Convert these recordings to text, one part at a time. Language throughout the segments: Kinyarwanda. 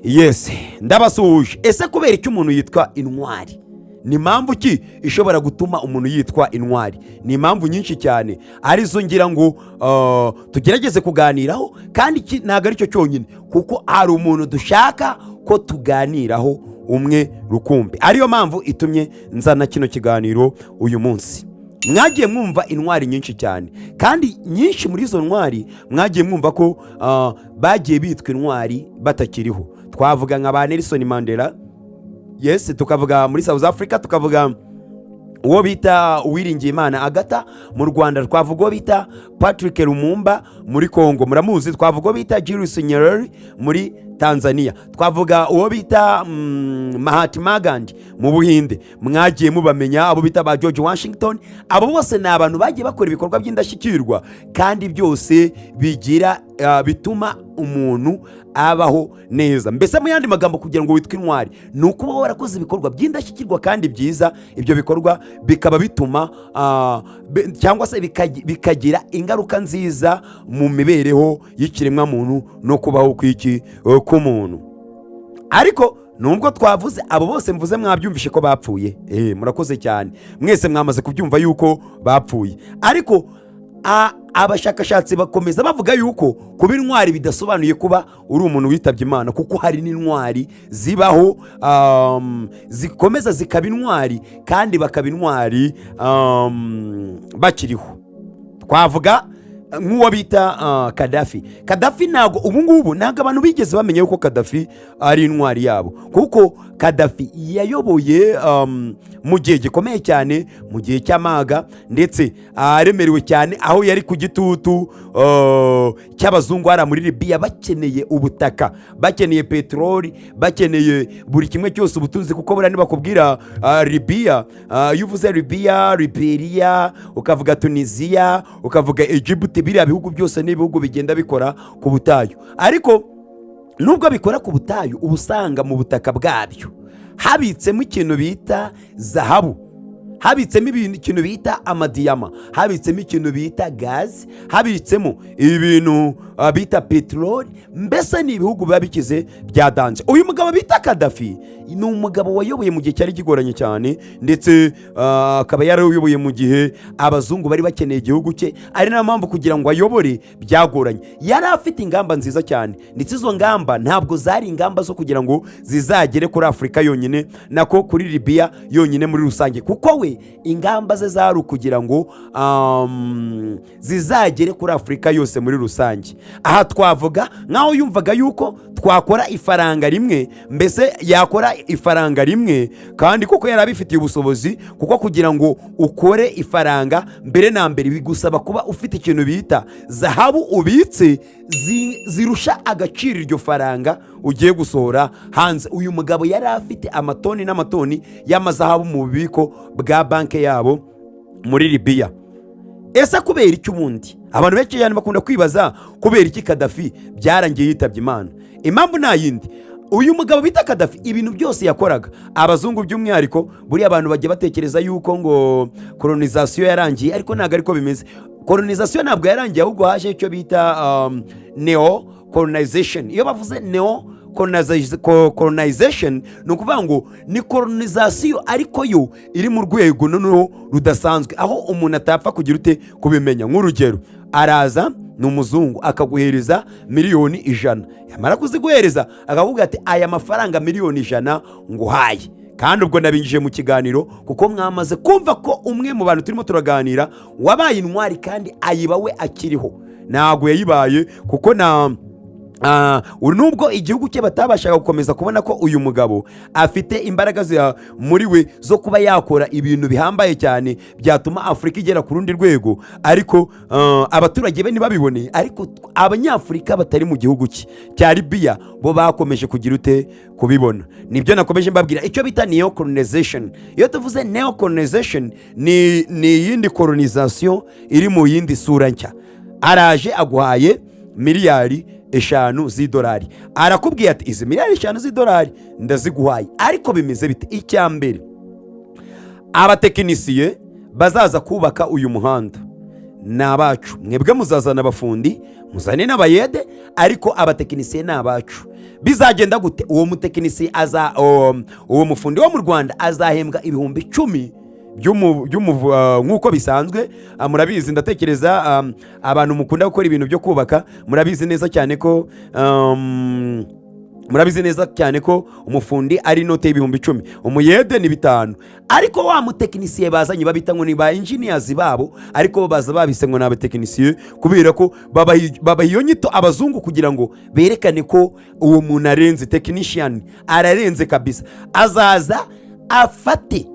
Yes, ndabasuhuje. Ese kubera icyo umuntu yitwa intwari? Ni impamvu ki ishobora gutuma umuntu yitwa intwari? Ni impamvu nyinshi cyane, arizo ngira ngo tugerageze kuganiraho. Kandi iki ntabwo aricyo cyonyine, kuko hari umuntu dushaka ko tuganiraho umwe rukumbi, ariyo mpamvu itumye nzana kino kiganiro uyu munsi. Mwagiye mwumva intwari nyinshi cyane, kandi nyinshi muri izo ntwari mwagiye mwumva ko bagiye bitwa intwari batakiriho. Twavuga nka ba Nelson Mandela, yes, tukavuga muri South Africa, tukavuga uwo bita Uwiringiyimana Agata mu Rwanda, twavuga uwo bita Patrick Lumumba muri Congo, muramuzi, twavuga uwo bita Julius Nyerere muri Tanzania, twavuga uwo bita Mahatma Gandhi mu Buhinde, mwagiye mubamenya, abo bita ba George Washington. Abo bose ni abantu bagiye bakora ibikorwa by'indashyikirwa, kandi byose bigira bituma umuntu abaho neza. Mbese mu yandi magambo, kugira ngo witwe intwari ni ukuba warakoze ibikorwa by'indashyikirwa kandi byiza, ibyo bikorwa bikaba bituma cyangwa se bikagira ingaruka nziza mu mibereho y'ikiremwamuntu no kubaho kw'iki k'umuntu. Ariko nubwo twavuze abo bose mvuze, mwabyumvishe ko bapfuye. Murakoze cyane, mwese mwamaze kubyumva yuko bapfuye. Ariko abashakashatsi bakomeza bavuga yuko kuba intwari bidasobanuye kuba uri umuntu witabye Imana, kuko hari n'intwari zibaho zikomeza zikaba intwari, kandi bakaba intwari bakiriho. Twavuga nk'uwo bita Kadafi. Kadafi ntabwo ubu ngubu, ntabwo abantu bigeze bamenya yuko Kadafi ari intwari yabo, kuko Kadafi yayoboye mu gihe gikomeye cyane, mu gihe cy'amaga ndetse aremerewe cyane, aho yari ku gitutu cy'abazungu hariya muri Libiya, bakeneye ubutaka, bakeneye peteroli, bakeneye buri kimwe cyose, ubutunzi. Kuko buriya nibakubwira Libiya, iyo uvuze Libiya, Liberia, ukavuga Tunisiya, ukavuga Egibuti, biriya bihugu byose ni ibihugu bigenda bikora ku butayu. Ariko nubwo bikora ku butayu, uba usanga mu butaka bwabyo habitsemo ikintu bita zahabu, habitsemo ikintu bita amadiyama, habitsemo ikintu bita gazi, habitsemo ibintu bita peteroli. Mbese ni ibihugu biba bikize bya danger. Uyu mugabo bita Kadafi ni umugabo wayoboye mu gihe cyari kigoranye cyane, ndetse akaba yarayoboye mu gihe abazungu bari bakeneye igihugu cye, ari nayo mpamvu kugira ngo ayobore byagoranye. Yari afite ingamba nziza cyane, ndetse izo ngamba ntabwo zari ingamba zo kugira ngo zizagere kuri Afurika yonyine, nako kuri Libiya yonyine muri rusange, kuko we ingamba ze zari ukugira ngo zizagere kuri Afurika yose muri rusange. Aha twavuga nk'aho yumvaga yuko twakora ifaranga rimwe, mbese yakora ifaranga rimwe, kandi koko yari abifitiye ubushobozi, kuko kugira ngo ukore ifaranga, mbere na mbere bigusaba kuba ufite ikintu bita zahabu ubitse zirusha agaciro iryo faranga ugiye gusohora hanze. Uyu mugabo yari afite amatoni n'amatoni y'amazahabu mu bubiko bwa banki yabo muri Libiya. Ese kubera iki? Ubundi abantu benshi cyane bakunda kwibaza kubera iki Kadafi byarangiye yitabye Imana. Impamvu nta yindi, uyu mugabo bita Kadafi, ibintu byose yakoraga, abazungu by'umwihariko, buriya abantu bajya batekereza yuko ngo colonisation yarangiye, ariko ntabwo ariko bimeze. Colonisation ntabwo yarangiye, ahubwo haje icyo bita neo colonization. Iyo bavuze neo colonization, ni ukuvuga ngo ni colonisation ariko yo iri mu rwego noneho rudasanzwe, aho umuntu atapfa kugira ute kubimenya. Nk'urugero, araza ni umuzungu, akaguhereza miliyoni 100, yamara kuziguhereza akavuga ati: "Aya mafaranga miliyoni 100 nguhaye." Kandi ubwo nabinjije mu kiganiro, kuko mwamaze kumva ko umwe mu bantu turimo turaganira wabaye intwari kandi ayiba we akiriho, ntabwo yayibaye kuko na nubwo igihugu cye batabashaga gukomeza kubona ko uyu mugabo afite imbaraga muri we zo kuba yakora ibintu bihambaye cyane byatuma Afurika igera ku rundi rwego, ariko abaturage be ntibabibone. Ariko Abanyafurika batari mu gihugu cye cya Libiya bo bakomeje kugira ute kubibona. Nibyo nakomeje mbabwira, icyo bita neo colonization. Iyo tuvuze neo colonization, ni iyindi colonization iri mu yindi sura nshya. Araje aguhaye miliyari 5 z'idolari, arakubwiye ati: "Izi miliyari 5 z'idolari ndaziguhaye, ariko bimeze bite? Icya mbere, abatekinisiye bazaza kubaka uyu muhanda ni abacu, mwebwe muzazana abafundi." Muzane n'abayede, ariko abatekinisiye ni abacu. Bizagenda gute? Uwo mutekinisiye aza, uwo mufundi wo mu Rwanda azahembwa 10,000 nk'uko bisanzwe. Murabizi, ndatekereza, abantu mukunda gukora ibintu byo kubaka murabizi neza cyane ko umufundi ari inote y'10,000, umuyede ni 5. Ariko wa mutekinisiye bazanye, babita ngo ni ba engineers babo, ariko bo baza babise ngo ni abatekinisiye kubera ko babaha iyo nyito abazungu kugira ngo berekane ko uwo muntu arenze, technician ararenze kabisa. Azaza afate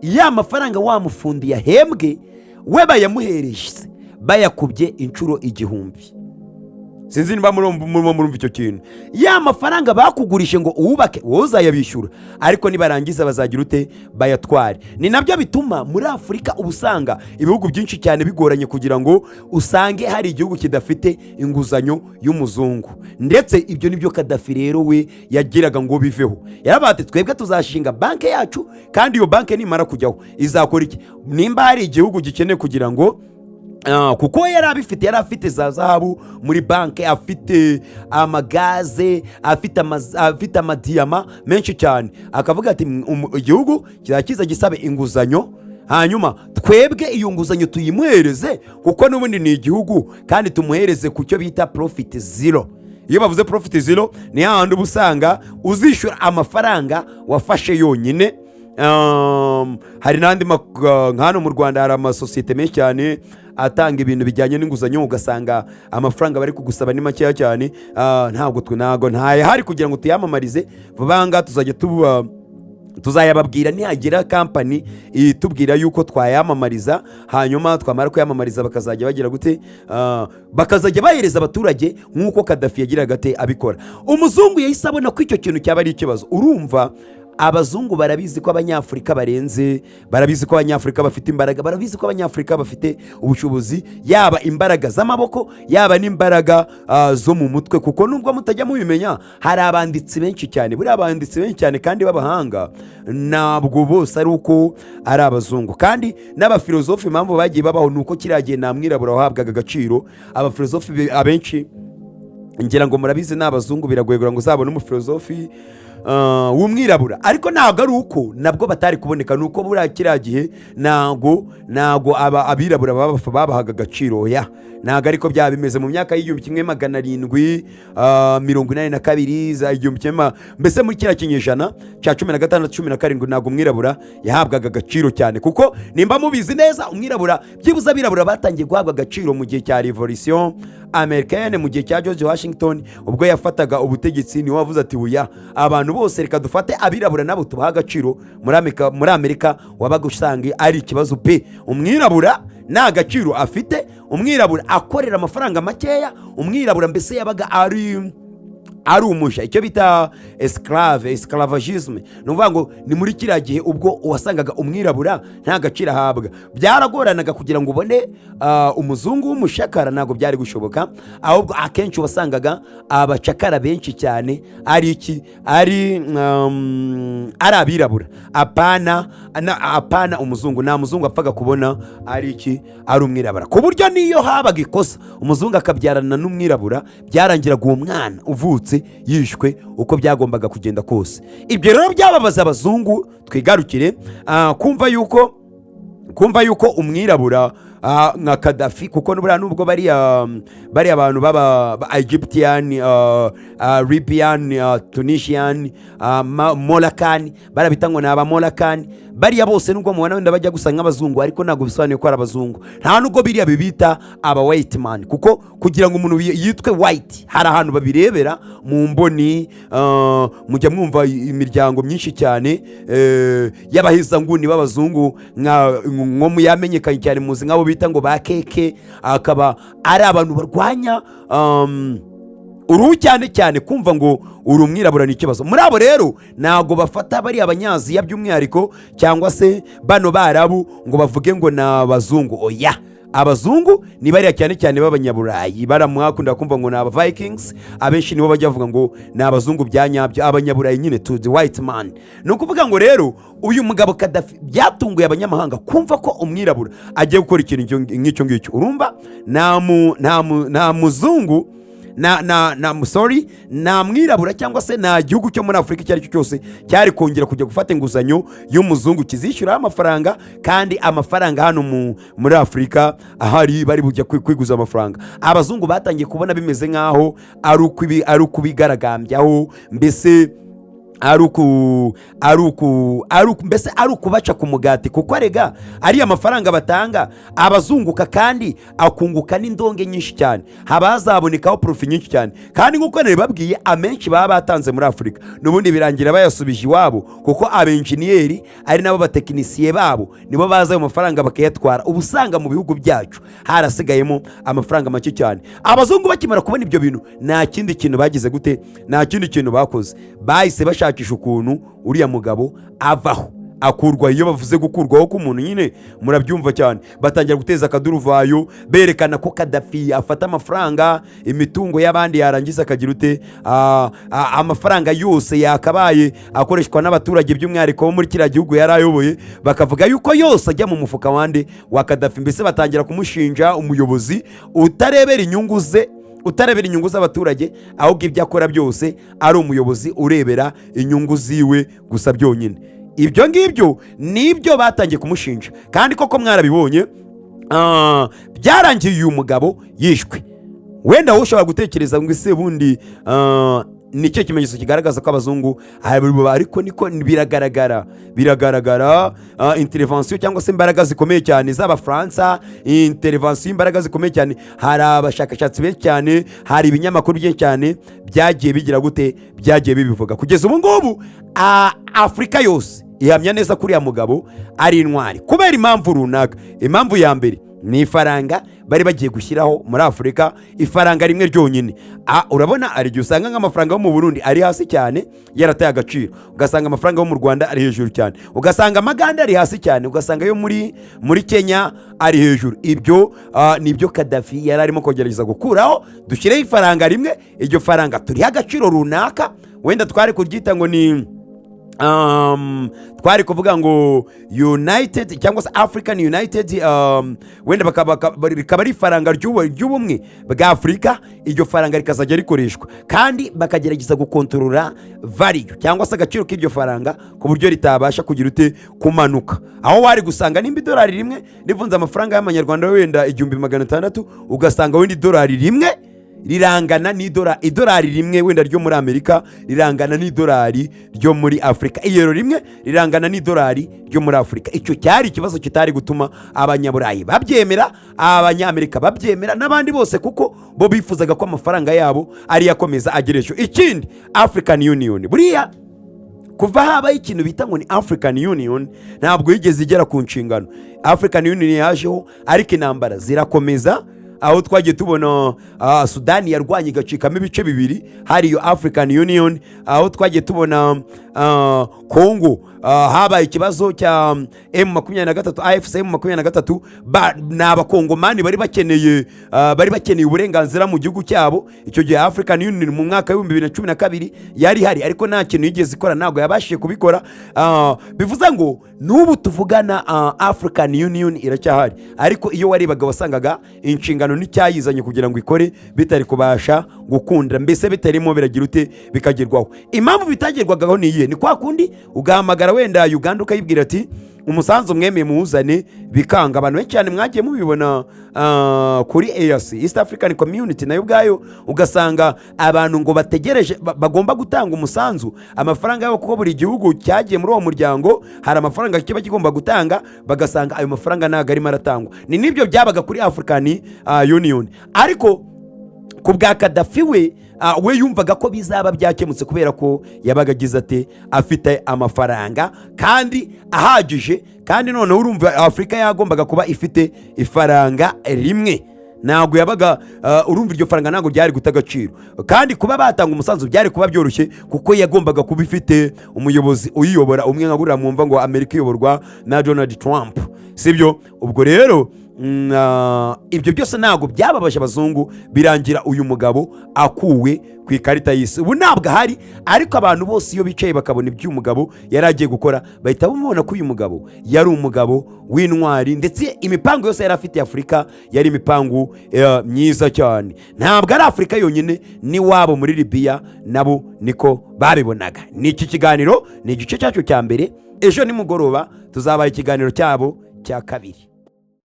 ya mafaranga wa mufundi yahembwe, we bayamuhereje bayakubye inshuro 1000. Sinzi niba murimo murumva icyo kintu. Ya mafaranga bakugurishe ngo uwubake, wowe uzayabishyura, ariko nibarangiza bazagira ute? Bayatware. Ni nabyo bituma muri Afurika uba usanga ibihugu byinshi cyane bigoranye kugira ngo usange hari igihugu kidafite inguzanyo y'umuzungu. Ndetse ibyo nibyo Kadafi rero we yagiraga ngo biveho. Yarabaye ati: "Twebwe tuzashinga banki yacu, kandi iyo banki nimara kujyaho izakora iki? Nimba hari igihugu gikeneye kugira ngo", kuko yari abifite, yari afite za zahabu muri banki, afite amagaze, afite amadiyama menshi cyane, akavuga ati: "Igihugu kizajya kiza gisabe inguzanyo, hanyuma twebwe iyo nguzanyo tuyimuhereze, kuko n'ubundi ni igihugu, kandi tumuhereze ku cyo bita profit zero." Iyo bavuze profit zero, ni hahandi uba usanga uzishyura amafaranga wafashe yonyine. Hari n'andi nka hano mu Rwanda hari amasosiyete menshi cyane atanga ibintu bijyanye n'inguzanyo, ugasanga amafaranga bari kugusaba ni makeya cyane. Ntabwo ntabwo ntayahari kugira ngo tuyamamarize vuba aha ngaha, tuzajya tuba tuzayababwira nihagira kampani itubwira yuko twayamamariza. Hanyuma twamara kuyamamariza, bakazajya bagira gute? Bakazajya bahereza abaturage nk'uko Kadafi yagiraga ate abikora. Umuzungu yahise abona ko icyo kintu cyaba ari ikibazo. Urumva, abazungu barabizi ko Abanyafurika barenze, barabizi ko Abanyafurika bafite imbaraga, barabizi ko Abanyafurika bafite ubushobozi, yaba imbaraga z'amaboko, yaba n'imbaraga zo mu mutwe. Kuko nubwo mutajya mubimenya, hari abanditsi benshi cyane, buriya abanditsi benshi cyane kandi b'abahanga ntabwo bose ari uko ari abazungu. Kandi n'abafilozofi, impamvu bagiye babaho ni uko kiriya gihe nta mwirabura wahabwaga agaciro. Abafilozofi abenshi ngira ngo murabizi ni abazungu. Biragoye kugira ngo uzabone umufilozofi w'umwirabura, ariko ntabwo ari uko nabwo batari kuboneka, ni uko buriya kiriya gihe ntabwo abirabura babahaga agaciro. Ya, ntabwo ariko byaba bimeze mu myaka y'1782, za igihumbi kimwe mbese muri kiriya kinyejana cya 16, 17, ntabwo umwirabura yahabwaga agaciro cyane. Kuko nimba mubizi neza, umwirabura, byibuze abirabura batangiye guhabwa agaciro mu gihe cya Révolution américaine, mu gihe cya George Washington. Ubwo yafataga ubutegetsi, niwe wavuze ati: "Buya abantu bose, reka dufate abirabura nabo tubahe agaciro." Muri Amerika wabaga usanga ari ikibazo pe, umwirabura nta gaciro afite, umwirabura akorera amafaranga makeya, umwirabura mbese yabaga ari umuja, icyo bita esclave, esclavagisme. Ni ukuvuga ngo ni muri kiriya gihe ubwo wasangaga umwirabura nta gaciro ahabwa. Byaragoranaga kugira ngo ubone umuzungu w'umushakara, ntabwo byari gushoboka. Ahubwo akenshi wasangaga abacakara benshi cyane ari iki? Ari abirabura, apana umuzungu. Nta muzungu apfaga kubona ari iki? Ari umwirabura. Ku buryo n'iyo habaga ikosa, umuzungu akabyarana n'umwirabura, byarangiraga uwo mwana uvutse yishwe uko byagombaga kugenda kose. Ibyo rero byababaza abazungu. Twigarukire, kumva yuko umwirabura nka Kadafi, kuko buriya nubwo bariya bantu baba ba Egyptian, Libyan, Tunisian, Moroccan, barabita ngo ni aba Moroccan, bariya bose nubwo mubona wenda bajya gusa nk'abazungu, ariko ntabwo bisobanuye ko ari abazungu. Nta nubwo biriya bibita aba white man, kuko kugira ngo umuntu yitwe white hari ahantu babirebera mu mboni. Mujya mwumva imiryango myinshi cyane y'abahezanguni b'abazungu, nko mu yamenyekanye cyane muzi nk'abo bita ngo ba keke, akaba ari abantu barwanya uruhu cyane cyane. Kumva ngo uri umwirabura ni ikibazo muri abo. Rero ntabwo bafata bariya Abanyaziya by'umwihariko, cyangwa se bano Barabu, ngo bavuge ngo ni abazungu, oya. Abazungu ni bariya cyane cyane b'Abanyaburayi, baramwakunda kumva ngo ni aba Vikings. Abenshi nibo bajya bavuga ngo ni abazungu bya nyabyo, Abanyaburayi nyine, to the white man. Ni ukuvuga ngo rero uyu mugabo Kadafi, byatunguye abanyamahanga kumva ko umwirabura agiye gukora ikintu nk'icyo ngicyo. Urumva nta muzungu na sorry, nta mwirabura cyangwa se nta gihugu cyo muri Afurika icyo ari cyo cyose cyari kongera kujya gufata inguzanyo y'umuzungu kizishyuraho amafaranga, kandi amafaranga hano muri Afurika ahari bari bujya kwiguza amafaranga. Abazungu batangiye kubona bimeze nk'aho ari ukubigaragambyaho, mbese ari uku mbese ari ukubaca ku mugati, kuko arega ariya mafaranga batanga abazunguka kandi akunguka n'indonge nyinshi cyane, haba hazabonekaho profit nyinshi cyane. Kandi nk'uko nabibabwiye, amenshi baba batanze muri Afurika n'ubundi birangira bayasubije iwabo, kuko abenjeniyeri ari nabo batekinisiye babo nibo baza ayo mafaranga bakayatwara. Uba usanga mu bihugu byacu harasigayemo amafaranga make cyane. Abazungu bakimara kubona ibyo bintu, nta kindi kintu bagize gute, nta kindi kintu bakoze, bahise bashakisha ukuntu uriya mugabo avaho, akurwa. Iyo bavuze gukurwaho k'umuntu nyine murabyumva cyane, batangira guteza akaduruvayo berekana ko Kadafi afata amafaranga, imitungo y'abandi, yarangiza akagira ute? Amafaranga yose yakabaye akoreshwa n'abaturage, by'umwihariko bo muri kiriya gihugu yari ayoboye, bakavuga yuko yose ajya mu mufuka wande? Wa Kadafi. Mbese batangira kumushinja umuyobozi utarebera inyungu ze, utarebera inyungu z'abaturage, ahubwo ibyo akora byose ari umuyobozi urebera inyungu ziwe gusa byonyine. Ibyo ngibyo nibyo batangiye kumushinja, kandi koko mwarabibonye, byarangiye uyu mugabo yishwe. Wenda wowe ushobora gutekereza ngo ese bundi ni cyo kimenyetso kigaragaza ko abazungu, ariko niko biragaragara intervention cyangwa se imbaraga zikomeye cyane z'Abafaransa, intervention, imbaraga zikomeye cyane. Hari abashakashatsi benshi cyane, hari ibinyamakuru byinshi cyane byagiye bigira gute, byagiye bibivuga. Kugeza ubu ngubu Afurika yose ihamya neza ko uriya mugabo ari intwari kubera impamvu runaka. Impamvu ya mbere ni ifaranga bari bagiye gushyiraho muri Afurika, ifaranga rimwe ryonyine. Urabona hari igihe usanga nk'amafaranga yo mu Burundi ari hasi cyane, yarataye agaciro, ugasanga amafaranga yo mu Rwanda ari hejuru cyane, ugasanga amaganda ari hasi cyane, ugasanga ayo muri Kenya ari hejuru. Ibyo ni ibyo Kadafi yari arimo kugerageza gukuraho: dushyireho ifaranga rimwe, iryo faranga turihe agaciro runaka. Wenda twari kuryita ngo ni twari kuvuga ngo United cyangwa se African United, wenda rikaba ari ifaranga ry'ubumwe bwa Afurika. Iryo faranga rikazajya rikoreshwa, kandi bakagerageza gukontorora value cyangwa se agaciro k'iryo faranga ku buryo ritabasha kugira ute? Kumanuka. Aho wari gusanga nimba idolari rimwe rivunze amafaranga y'amanyarwanda wenda 1600, ugasanga wenda idolari rimwe rirangana idolari rimwe wenda ryo muri Amerika rirangana n'idolari ryo muri Afurika, iyero rimwe rirangana n'idolari ryo muri Afurika. Icyo cyari ikibazo kitari gutuma Abanyaburayi babyemera, Abanyamerika babyemera n'abandi bose, kuko bo bifuzaga ko amafaranga yabo ariyo akomeza agira ejo. Ikindi, African Union, buriya kuva habaho ikintu bita ngo ni African Union, ntabwo yigeze igera ku nshingano. African Union yajeho ariko intambara zirakomeza, aho twagiye tubona Sudani yarwanye igacikamo ibice bibiri, hari iyo African Union. Aho twagiye tubona Congo, habaye ikibazo cya M23, AFC M23, ni Abakongomani bari bakeneye uburenganzira mu gihugu cyabo. Icyo gihe African Union mu mwaka wa 2012 yari ihari, ariko nta kintu yigeze ikora, ntabwo yabashije kubikora. Bivuze ngo n'ubu tuvugana African Union iracyahari, ariko iyo warebaga wasangaga inshingano n'icyayizanye kugira ngo ikore bitari kubasha gukunda, mbese bitarimo biragira ute? Bikagerwaho. Impamvu bitagerwagaho ni iyihe? Ni kwa kundi ugahamagara wenda Uganda ukayibwira ati umusanzu mwemeye muwuzane, bikanga. Abantu benshi cyane mwagiye mubibona kuri EAC, East African Community, nayo ubwayo ugasanga abantu ngo bategereje bagomba gutanga umusanzu, amafaranga yabo, kuko buri gihugu cyagiye muri uwo muryango hari amafaranga kiba kigomba gutanga, bagasanga ayo mafaranga ntabwo arimo aratangwa. Ni n'ibyo byabaga kuri African Union. Ariko ku bwa Kadafi we, we yumvaga ko bizaba byakemutse, kubera ko yabaga agize ate? Afite amafaranga kandi ahagije. Kandi noneho urumva Afurika yagombaga kuba ifite ifaranga rimwe, ntabwo yabaga urumva iryo faranga ntabwo ryari guta agaciro, kandi kuba batanga umusanzu byari kuba byoroshye, kuko yagombaga kuba ifite umuyobozi uyiyobora umwe, nka buriya mwumva ngo Amerika iyoborwa na Donald Trump, sibyo? Ubwo rero Ibyo byose ntabwo byababaje abazungu. Birangira uyu mugabo akuwe ku ikarita y'isi. Ubu ntabwo ahari, ariko abantu bose iyo bicaye bakabona ibyo uyu mugabo yari agiye gukora, bahita bamubona ko uyu mugabo yari umugabo w'intwari, ndetse imipango yose yari afitiye Afurika yari imipangu myiza cyane. Ntabwo ari Afurika yonyine, n'iwabo muri Libiya nabo niko babibonaga. Ni iki kiganiro, ni igice cyacu cya mbere. Ejo nimugoroba tuzabaha ikiganiro cyabo cya kabiri.